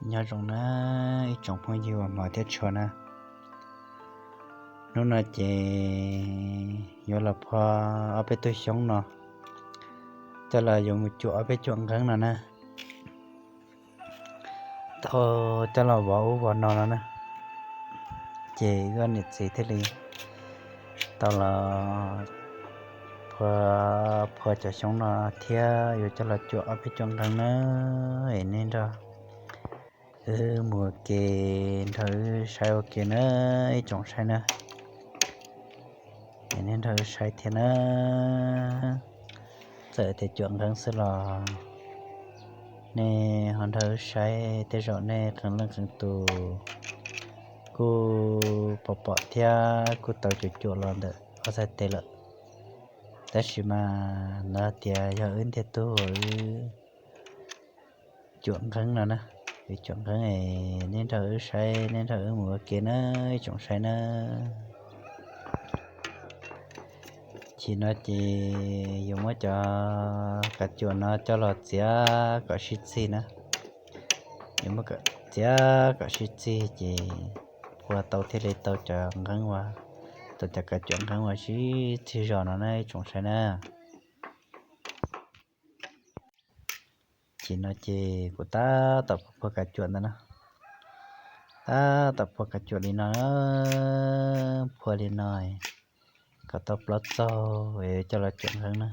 Nyob zoo na ib tsoom phooj ywg uas hmov thiab tshua na, hnub no ces yuav los phua ob peb tug xyoob no coj los yuav mus cuam ob peb cuam nqeeb no na. Tau coj los vov ub vov no no na, ces wb niam txiv thiaj li tau los phua, phua cov xyoob no thiab yuav coj los cuam ob peb cuam nqeeb na. Es nej nrog wb mus ua ke, nrog wb saib ua ke na ib tsoom saib na. Es nej nrog wb saib thiab na. Txawm tias cuam nqeeb xwb los nej ho nrog wb saib, tej zaum nej qee leej qee tus kuj pom pom thiab kuj tau cuam cuam los ntawm ob txhais tes lawm. Tab sis mas lawv tias yog wb ntiag tug uas wb cuam nqeeb no na, wb cuam nqeeb es nej nrog wb saib, nej nrog wb mus ua ke na ib tsoom saib na. Chim no ces yuav muab cov kav cuam no coj los txiav kom sib txig na. Yuav muab txiav kom sib txig ces phua tau thiaj li tau cov nqeeb uas, tau cov kav cuam nqeeb uas sib txig zog no na ib tsoom saib na. Chim no ces kuv tab tom phua kav cuam ntawd na, tab tom phua kav cuam li no, phua li no kom tau plaub txaug coj los cuam nqeeb na.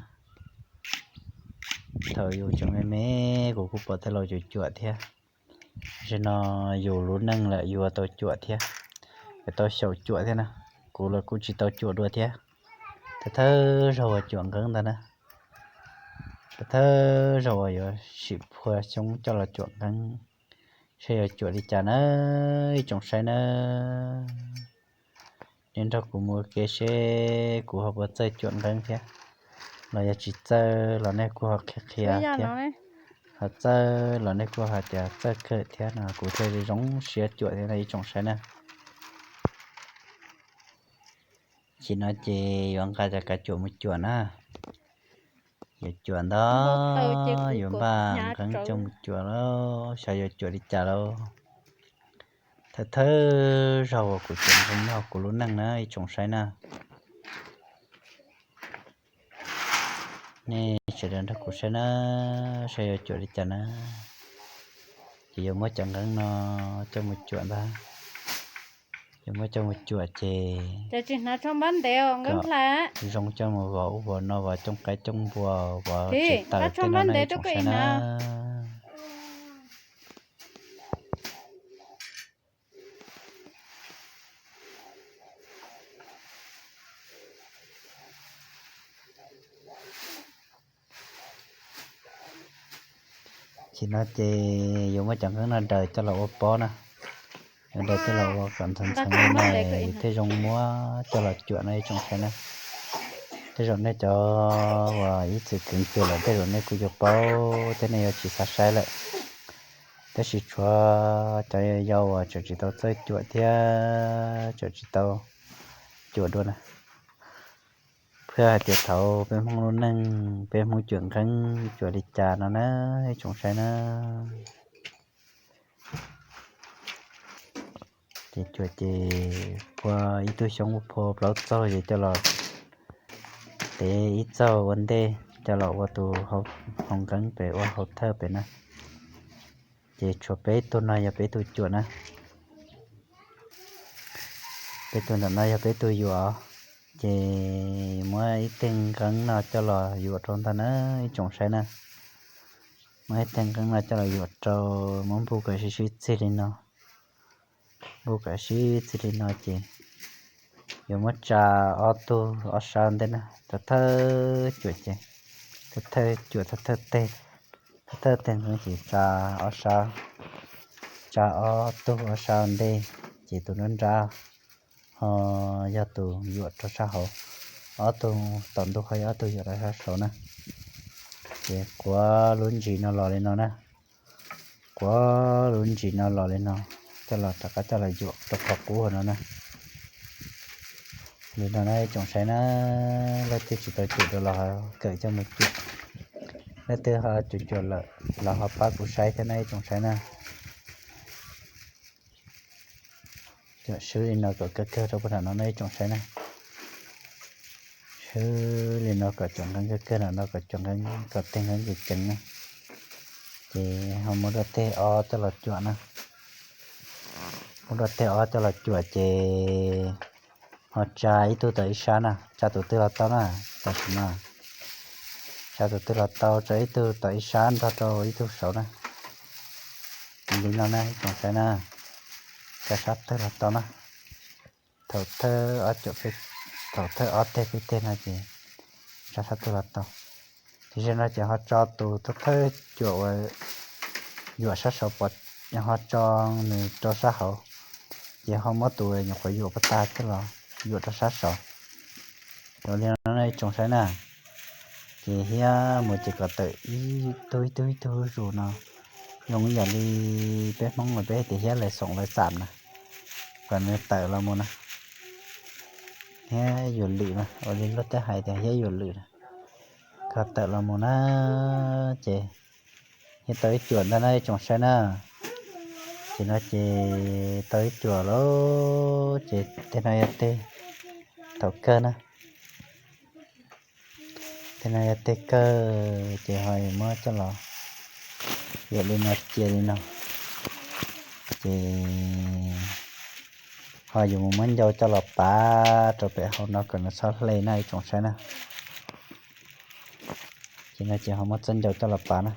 Thaum yus tseem me me kuv kuj pom tej laus cuam cuam thiab. Tam sim no yus lub neej lawm yus tau cuam thiab, yuav tau xyaum cuam thiab na. Kuv los kuj tsis tau cuam dua thiab. Thawj thawj zaug uas cuam nqeeb ntag na, thawj thawj zaug uas yuav sim phua xyoob coj los cuam nqeeb, saib yuav cuam li cas na ib tsoom saib na. Nej nrog kuv mus ua ke seb kuv ho puas txawj cuam nqeeb thiab, los yog tsis txawj los nej kuj ho qhia qhia thiab, ho txawj los nej kuj ho tias txawj kawg thiab no kuv thiaj zoo siab cuam thiab no ib tsoom saib na. Chim no ces yuav nqa cov kav cuam mus cuam na. Yuav cuam ntag, yuav npaj nqeeb coj mus cuam lauj, xyov yuav cuam li cas lauj. Thawj thawj zaug uas kuv cuam nqeeb nyob hauv kuv lub neej na ib tsoom saib na. Nej sawv daws nrog kuv saib na, saib yuav cuam li cas na. Ces yuav muab cov nqeeb no coj mus cuam ntag. Yuav muab coj mus cuam ces zoo coj mus vov ub vov no, vov cooj qaib cooj npua, vov tsis tawm tej no na ib tsoom saib na. Chim no ces yuav muab cov nqeeb no daws coj los ua pob na. Yuav daws coj los ua kom ntxhov ntxhov no, thiaj zoo muab coj los cuam no ib tsoom saib na. Tej zaum nej cov uas ib txwm kheev cuam lawm tej zaum nej kuj yuav paub thiab nej yuav tsis xav saib lawm. Tab sis tshuav cov yau uas tseem tsis tau txawj cuam thiab tseem tsis tau cuam dua na, pheej hais tias thaum peb Hmoob lub neej peb Hmoob cuam nqeeb cuam li cas no na ib tsoom saib na. Ces cuam ces phua ib tug xyoob phua plaub txaug ces coj los tev ib txaug ua ntej coj los ua tus hau nqeeb pem ua hau thawj pem na. Ces tshuav peb tug no yog peb tug cuam na. Peb tug ntawm no yog peb tug yuam, ces muab ib teg nqeeb no coj los yuam rau ntag na ib tsoom saib na. Muab ib teg nqeeb no coj los yuam rau, muab npuj kom sib sib txig li no. Npuj kom sib txig li no ces yuav muab tsa ob tug ob sab ntej na, thawj thawj cuam ces, thawj thawj cuam thawj thawj teg, thawj thawj teg nqeeb ces tsa ob sab, tsa ob tug ob sab ntej, ces tus nruab nrab ho yog tus yuam rau sab hauv, ob tug tom ntug ho yog ob tug yuam rau sab saud na. Ces quav lub ntsis no los li no na, quav lub ntsis no los li no, coj los rov qab coj los yuam rau qhov qub no na. Li no na ib tsoom saib na, leej twg tsis tau cuam dua los ho kawm coj mus cuam, leej twg ho cuam cuam lawm los ho pab kuv saib thiab na ib tsoom saib na. Swb li no kom kawg kawg rau puag nram no no ib tsoom saib na. Swb li no kom cov nqeeb kawg kawg nram no kom cov nqeeb kom tej nqeeb ceev ceev na. Ces ho muab rau tej ob coj los cuam na. Muab rau tej ob coj los cuam ces ho tsa ib tug tom ib sab na, tsa tus twg los tau na. Tam sim no tsa tus twg los tau, tsa ib tug tom ib sab nrog rau ib tug saud na. Li no na ib tsoom saib na, tsa sab twg los tau na. Thaum thawj ob teg peb teg no ces tsa sab twg los tau. Tiam sis no ces ho tso tus thawj cuam uas yuam sab saud pov, ho tso nws rau sab hauv, ces ho muab tus nyuam qhuav yuam puag ta coj los yuam rau sab saud. Li no ib tsoom saib na, ces hiab mus ces kom tawm ib tug ib tug ib tug zuj zus no, zoo ib yam li peb Hmoob los peb hais tias hiab lais xoom lais xam na, kom nws tawm los mus na. Hiab yuam lwm na, ua li luag tej hais tias hiab yuam lwm na, kom tawm los mus na. Ces hiab tau ib cuam ntag na ib tsoom saib na. Ces no ces tau ib cuam lawm ces teg no yog teg thaum kawg na. Teg no yog teg kawg ces ho yuav muab coj los yuam li no cia li no. Ces ho yuav mus muab ncau coj los pav rau pem hauv no kom nws txhob hle na ib tsoom saib na. Ces no ces ho muab txoj ncau coj los pav na.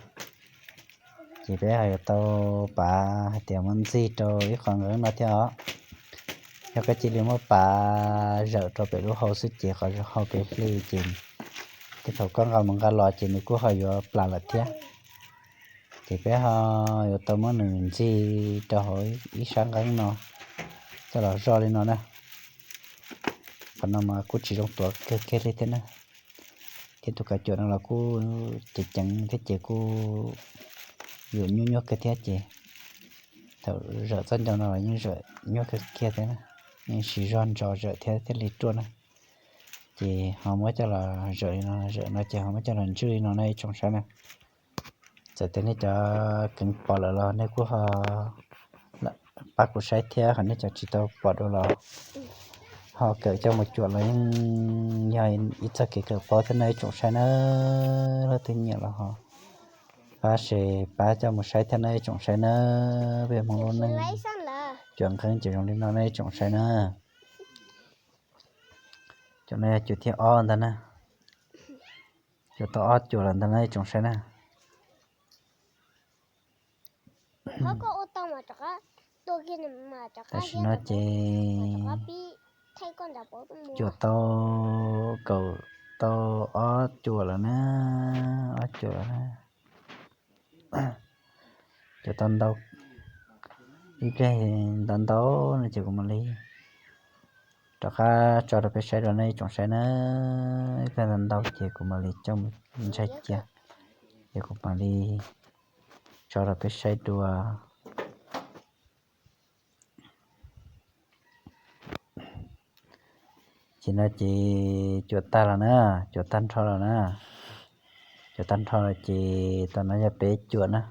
Ces peb ho yuav tau pav hais tias muab ntxig rau ib qho nqeeb no thiab os. Yog koj cia li muab pav zawm rau pem lub hau xwb ces qhov hau kev hle ces tej thaum koj nqa mus nqa los ces nws kuj ho yuav plam lawm thiab. Ces peb ho yuav tau muab nws ntxig rau hauv ib sab nqeeb no coj los zoj li no na. Qhov no mas kuj tsis zoo tuav kiag kiag li thiab na. Thiab tus kav cuam no los kuj ceev ceev thiab ces kuj yuav nyuaj nyuaj kiag thiab ces thaum zawm txoj ncau no los yeej zawm nyuaj kiag kiag thiab na, yeej siv zog ntsos zawm thiab thiaj li ruaj na. Ces ho muab coj los zawm li no, zawm no ces ho muab coj los ntswj li no na ib tsoom saib na. Txawm tias nej cov kheev pom lawm los nej kuj ho pab kuv saib thiab, ho nej cov tsis tau pom dua los ho kawm coj mus cuam los yeej yog ib txoj kev kawm paub thiab na ib tsoom saib na. Leej twg nyiam los ho pab share pab coj mus saib thiab na ib tsoom saib na. Peb Hmoob lub neej cuam nqeeb ces zoo li no na ib tsoom saib na. Cuam no yog cuam thib ob ntag na. Cuam tau ob cuam lawm ntag na ib tsoom saib na. Tam sim no ces cuam tau kaum tau ob cuam lawm na, ob cuam lawm na. Cuam tau ntau, ib pliag ntau ntau no ces kuv mam li rov qab tso rau peb saib dua na ib tsoom saib na. Ib pliag ntau ntau ces kuv mam li coj mus ntsaig cia, ces kuv mam li tso rau peb saib dua. Ces no ces cuam tag los na, cuam tag nrho los na. Cuam tag nrho los ces tam no yog peb cuam na.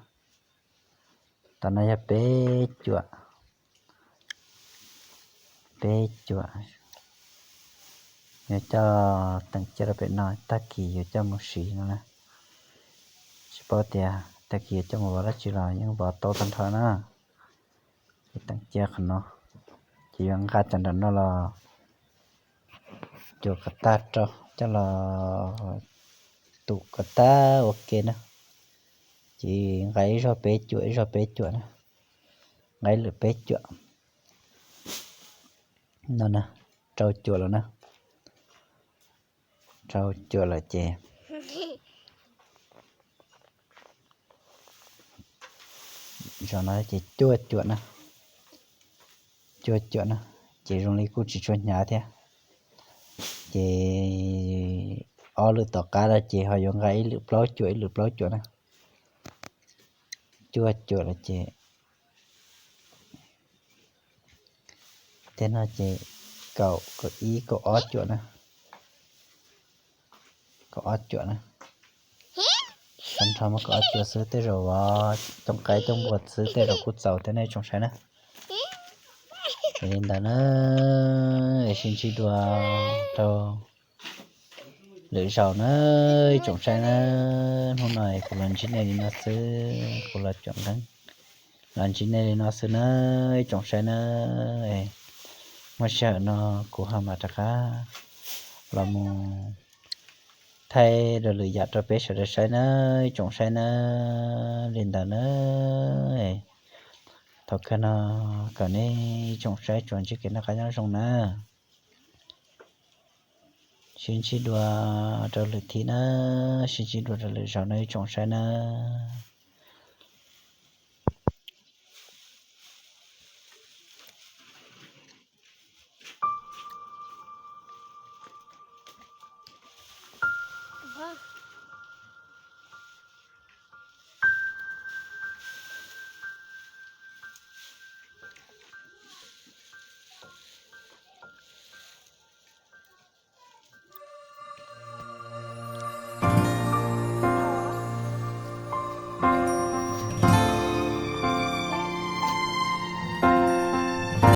Tam no yog peb cuam, peb cuam. Yuav coj teem cia rau pem no, tag kis yuav coj mus siv no na. Tsis paub tias tag kis yuav coj mus vov dab tsi los yeej vov tau tag nrho na. Ces teem cia qhov no, ces yuav nqa cov nram no los cuam kom tag rau, coj los tum kom tag ua ke na. Ces nqa ib zaug peb cuam ib zaug peb cuam na, nqa ib lwm peb cuam no na, rau cuam lawm na, rau cuam lawm ces zaum no ces cuaj cuam na, cuaj cuam na, ces zoo li kuj tsis tshua hnyav thiab. Ces ob lwm tom qab no ces ho yuav nqa ib lwm plaub cuam ib lwm plaub cuam na, cuaj cuam lawm ces tej no ces kaum kaum ib kaum ob cuam na, kaum ob cuam na. Tag nrho muab kaum ob cuam xwb, tej zaum vov coob qaib coob npua xwb tej zaum kuj txaus thiab nej tsoom saib na. Li ntawd na, sib ntsib dua rau lwm zaus na, ib tsoom saib na. Hnub no kuv los ntsib nej li no xwb, kuv los cuam nqeeb los ntsib nej li no xwb na, ib tsoom saib na. Muaj sij hawm no kuv ho mam rov qab los mus thaij dua lwm yam rau peb sawv daws saib na, ib tsoom saib na. Li ntawd na, thaum kawg no kom nej ib tsoom saib tsuas ntsib kev noj qab nyob zoo na. Sib ntsib dua rau lwm thib na, sib ntsib dua rau lwm zaus na ib tsoom saib na.